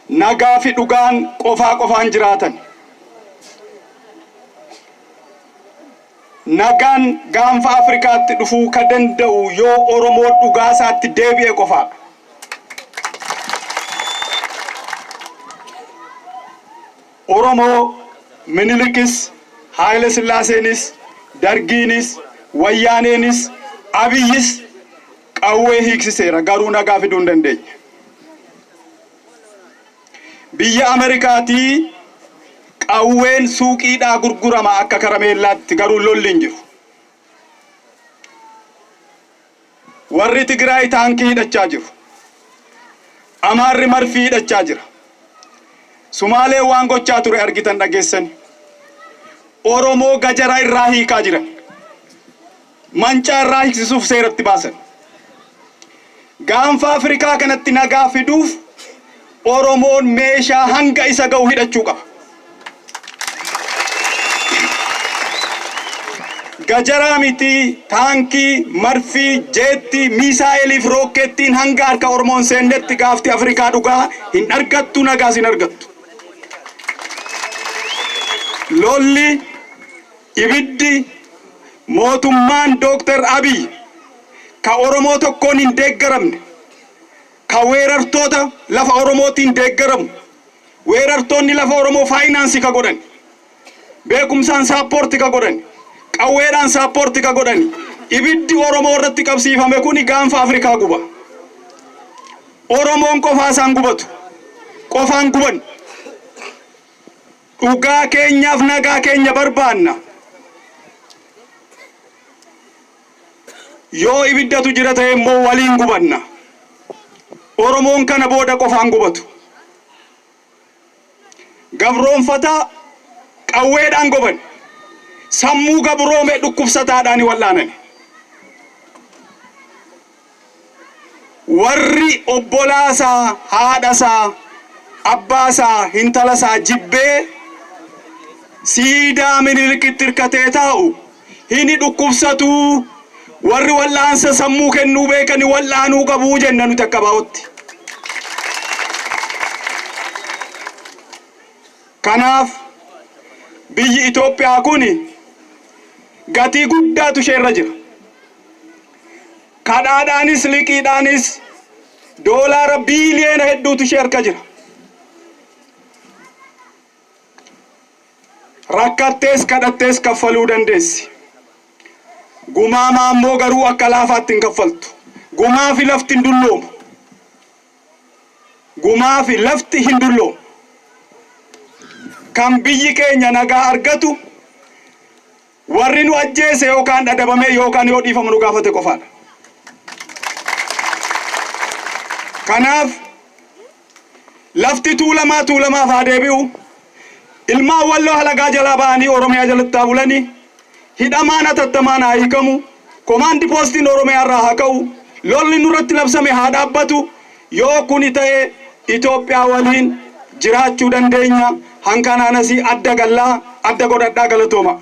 Nagaa fi dhugaan qofaa qofaan jiraatan. Nagaan gaanfa Afrikaatti dhufuu ka danda'u yoo Oromoo dhugaa isaatti deebi'e qofaadha. Oromoo Minilikis, Haayile Sillaaseenis, Dargiinis, Wayyaaneenis, Abiyyis qawwee hiiksiseera garuu nagaa fiduu hin dandeenye. Biyya Ameerikaatii qawween suuqiidhaa gurgurama akka karameellaatti garuu lolli hin jiru. Warri Tigraay taankii hidhachaa jiru. Amaarri marfii hidhachaa jira. Sumaaleen waan gochaa ture argitan dhageessani. Oromoo gajara irraa hiikaa jiran. Mancaa irraa hiiksisuuf seeratti baasan. Gaanfa Afrikaa kanatti nagaa fiduuf Oromoon meeshaa hanga isa ga'u hidhachuu qaba. Gajaraa miti, taankii, marfii, jeettii, miisaa'elii fi rookkeettiin hanga harka Oromoon seennetti gaafti Afrikaa dhugaa hin argattu, nagaas hin argattu. Lolli, ibiddi, mootummaan Dooktar Abiy ka Oromoo tokkoon hin deeggaramne, ka weerartoota lafa Oromootiin deeggaramu, weerartoonni lafa Oromoo faayinaansii ka godhan, beekumsaan saappoorti ka godhan, qawweedhaan saappoorti ka godhan, ibiddi Oromoo irratti qabsiifame kuni gaanfa Afrikaa guba. Oromoon qofaa isaan gubatu. Qofaan guban. Dhugaa keenyaaf nagaa keenya barbaanna. Yoo ibiddatu jira ta'e immoo waliin gubanna. Oromoon kana booda qofaan gubatu. Gabroonfataa qawweedhaan goban. Sammuu gabroome dhukkubsataadhaan wal'aanani. Warri obbolaasaa, haadhasaa, abbaasaa, hintalasaa jibbee siidaa Minilikitti hirkatee taa'u hini dhukkubsatuu, warri wal'aansa sammuu kennuu beekani wal'aanuu qabuu jenna nuti akka ABOtti. Kanaaf biyyi Itoophiyaa kun gatii guddaatu isheerra jira. Kadhaadhaanis liqiidhaanis doolaara biiliyoona hedduutu ishee harka jira. Rakkattees kadhattees kaffaluu dandeessi. Gumaa maammoo garuu akka laafaatti hin kaffaltu. Gumaa fi lafti hin dulloomu. Gumaa fi lafti hin dulloomu. Kan biyyi keenya nagaa argatu warri nu ajjeese yookaan dhadabamee yookaan yoo dhiifama nu gaafate qofaadha. Kanaaf lafti Tuulamaa Tuulamaaf haa deebi'u. Ilmaan Walloo halagaa jalaa ba'anii Oromiyaa jalatti haa bulani. Hidhamaan hatattamaan haa hiikamu. Komaandi poostiin Oromiyaa irraa haa ka'u. Lolli nurratti labsame haa dhaabbatu. Yoo kuni ta'e Itoophiyaa waliin jiraachuu dandeenya. Hankanaan asii adda gallaa adda godhadhaa galatooma.